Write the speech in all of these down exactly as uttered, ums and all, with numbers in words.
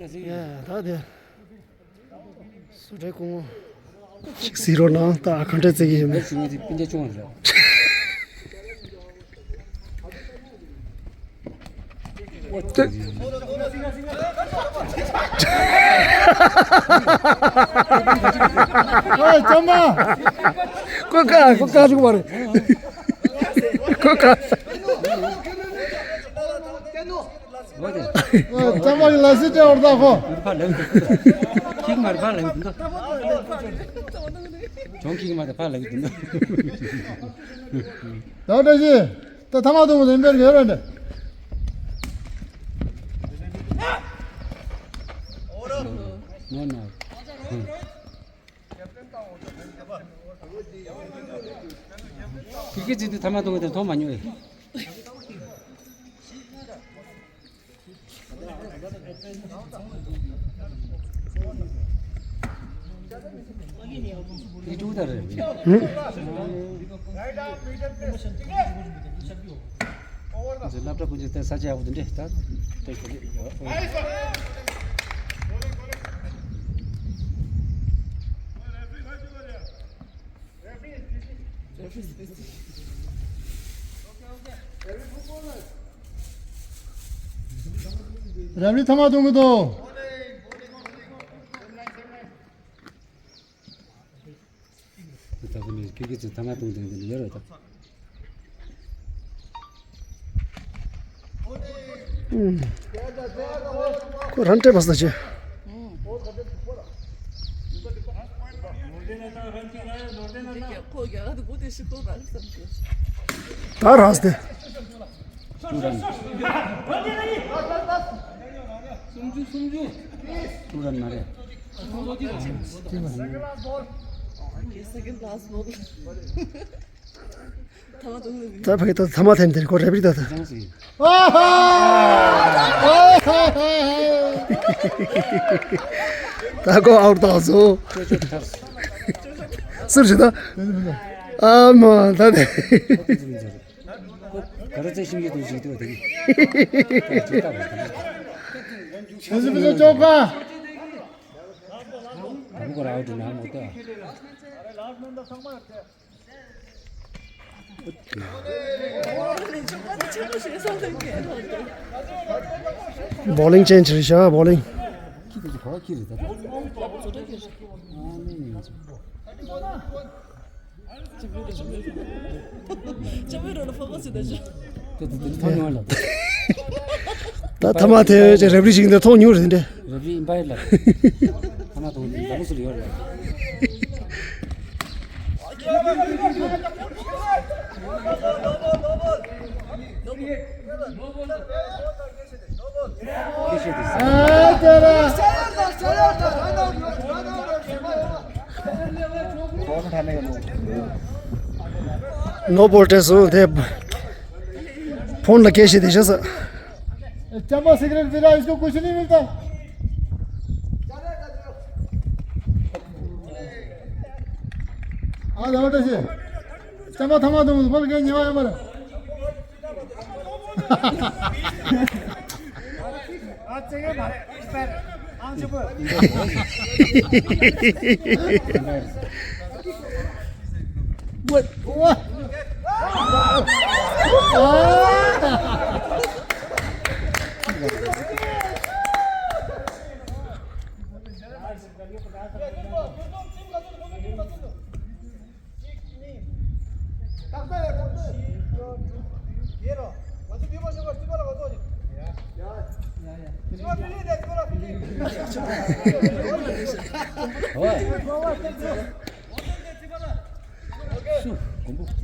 ཡ་ད་དེ་སུ་འདྲེ་ཀུང་ཅིག་ཟེར་རོགས་གནང་། ད་ག་འདྲ་བརྩི་གི་ཡིན་མེད། ཞུ་ངེས་ཀྱི་སྤུན་ཀྱག་ཆུང་བ་རེད། ཨོ་ལྕམ་པ། ཀོ་ཀ་ཀོ་ཀ་ཞུགས་པ་རེད། ཀོ་ཀ་ཨོ་ལྕམ་པ་གི་ལ་སི་ཏྲེ་འོར་ད་ཁོ། ཁིག་མར་ཕར་ལ་གི་འདུག་ཅོང་ཁིག་མར་ཕར་ལ་གི་འདུག་ད་བཀྲ་ཤིས། ད་ཐ་མག་གཏོང་གི་འདུག་འབེར་གི་ཡོད་རེད། ནོ་ནོ། ཁྱེད་ཀྱིས་ཅི་སྟེ་ཐ་མག་གཏོང་གི་དེ་མཐོང་མ་མྱོང་ཨེ། འདི་ཀྲུའུ་ད་རེད། ཟེར་སློབ་གྲྭ་ཀུན་གྱི་ས་ཆ་ཡག་པོ་འདི་འདྲས་ད་ཏེ་ཏེ་ཏེ། རབ་རིབ་ཐ་མག་གཏོང་གི་འདུག་ད་ཁོ་ནི་ཁྱེད་ཀྱིས་ཚོ་ཐ་མག་གཏོང་དོན་དེ་ནི་ཡོད་རེད་ད། ཁོ་རང་སྤྲད་པ་ས་ཆེ། ད་རགས་ཏེ། སུམ་ཅུ་སུམ་ཅུ། ཀྲུའུ་རེན་མ་རེད། ད་ཕ་གི་ད་ཐ་མག་འཐེན་དེར་ཁོ་རེ་བི་རི་ད་ད། ད་ཁོ་ཨའུ་ཊི་བཏང་སོང་། སུར་ཞིག་ད། ཨ་མ་ད་དེ། ག་རེ་རྩེ་ཤིང་གི་དུ་ཞིག་ཏུ་དེ། ཁྱེད་ཚོ་མི་ཚོ་ཅོག་ག་ག་མོ་ག་ར་ཨའུ་ཊི་ན་མོ་ཏ། བོ་ལིང་ཅན་ཅི་རེད་ཤག་བོ་ལིང་། ཁྱི་དེ་ཚོ་ག་བ་ཁྱི་རེད་ད། ཨ་ནི་ཡིན་ཚོ། ད་ཐ་མག་དེ་རེ་བི་རི་ཞིག་འདི་མཐོང་མྱོང་རེད་འདྲ། རེ་བི་རི་ཨིན་པའི་ལ། ཐ་མག་དང་འདི་ལ་སུ་ཡོད་རེད། ནོ་བོལ་ཊེ་སོང་དེ། ཕོན་ལ་སྐད་བཤད་དེ་བྱས་ས། ཅམ་པ་སི་ག་རེཊ་པི་ར། इसको कुछ नहीं मिलता। ཨ་ལ་བ་ཏ་ཤི། ཅམ་པ་ཐ་མག་དུང་ཕོལ་གེ་ཉེ་བ་ཡོད་མ་རེད།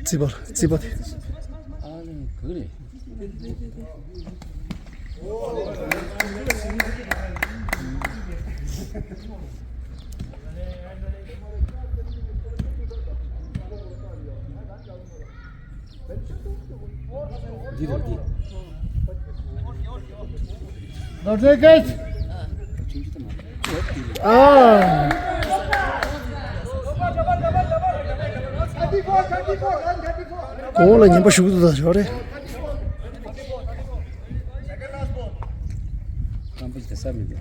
རྩིས་པ་རྩིས་པ་དེ། ཨ་ལེ་ག་རེ། འདི་རེད་འདི། Rodriguez. ཨ། གོང་ལ་ཉན་པ་ཞུགས་འདུག་ད་ཞོག་རེད། རྐང་པ་ཞིག་ད་ས་མི་འདུག་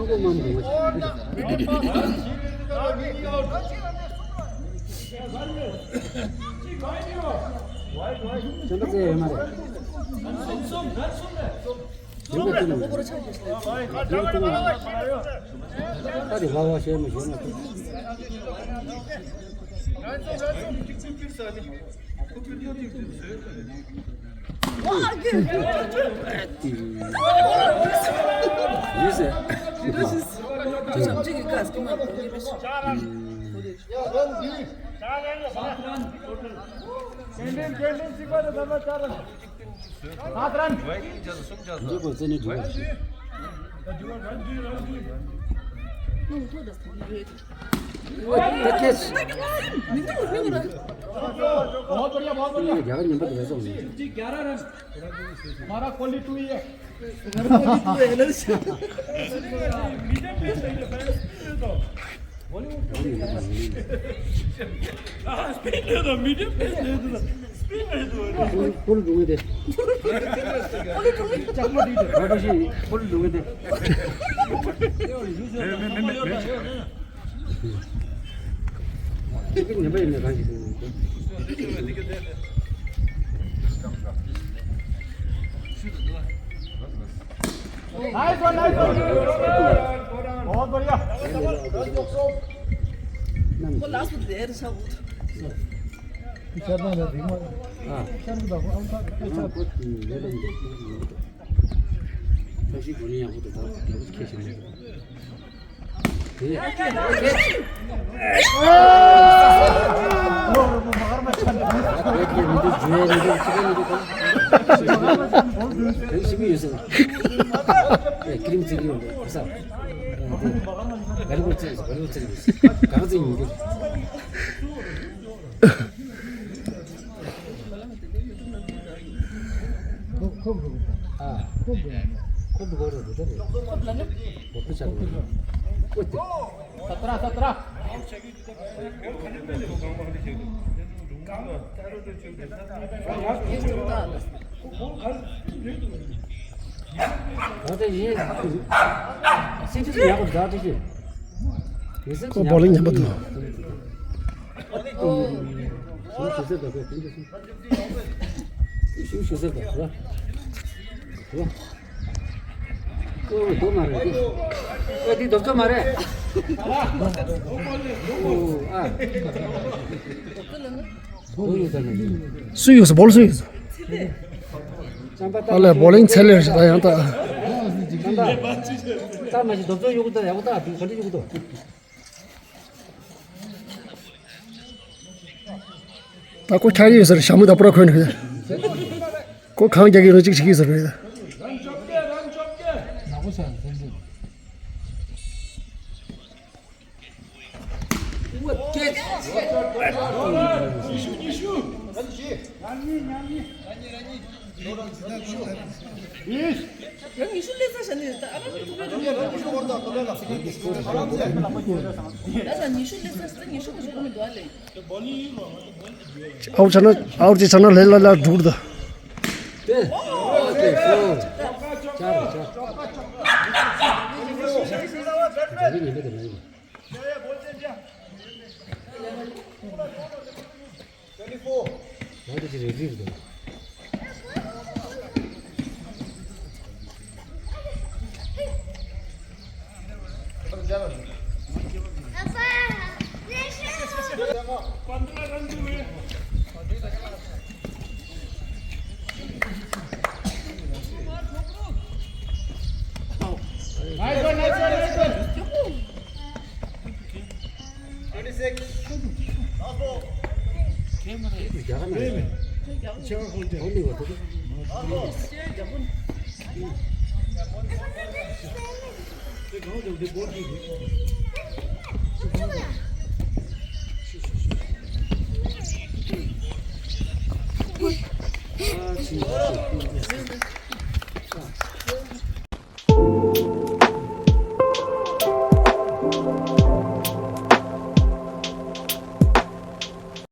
ཆོས་སྐུ་མ་མཐོང་བ་ཞིག་ཡོད་རེད། ཅན་པ་ཙེ་ཡོད་མ་རེད། ཅན་པ་ཙེ་མ་རེད། ད་དེ་ལ་བ་ཤེས་མི་ཤེས་ན། बहुत बढ़िया, बहुत बढ़िया। हमारा क्वालिटी हुई है। मीडियम पेस है, स्पीड दे दो, मीडियम पेस दे दो। स्पीड दे दो। फुल, फुल ढूंढ दे। फुल ढूंढ दे। फुल ढूंढ दे। Nice one, nice one. बहुत बढ़िया। वो लास्ट देर सब। हाँ। सत्रह, सत्रह। ཁོ་བོ་ལིང་ཉན་པ་འདུག་ཨོ། དོ་མ་རེད། ཨོ། དེ་དོ་མ་རེད། ཨོ། ཨ། སུ་ཡོད་ས་ན། སུ་ཡོད་ས། བོ་ལ་སུ་ཡོད་ས། ཨ་ལས་བོ་ལིང་ཚེ་ལེར་ཞིག་ད་ཡང་ད། ད་མ་ཞིག་རྡོབ་ཚོ་ཡོད་གི་ད། ཡག་པོ་ད། དེ་ག་འདྲ་ཡོད་གི་ད། ད་ཁོ་ཁྱག་ཡོད་ཟེར། ཞྭ་མོ་དང་པུ་ར་འཁོན་ནས། ཁོ་གང་རྒྱག་གི་རེད། གཅིག་བྱེད་ཀྱི་ཟེར་རེད། ཨའུ་ཆ་ན། ཨའུ་ཆ་ན་ལྷེ་ལ་ལ་འགྲུར་ད།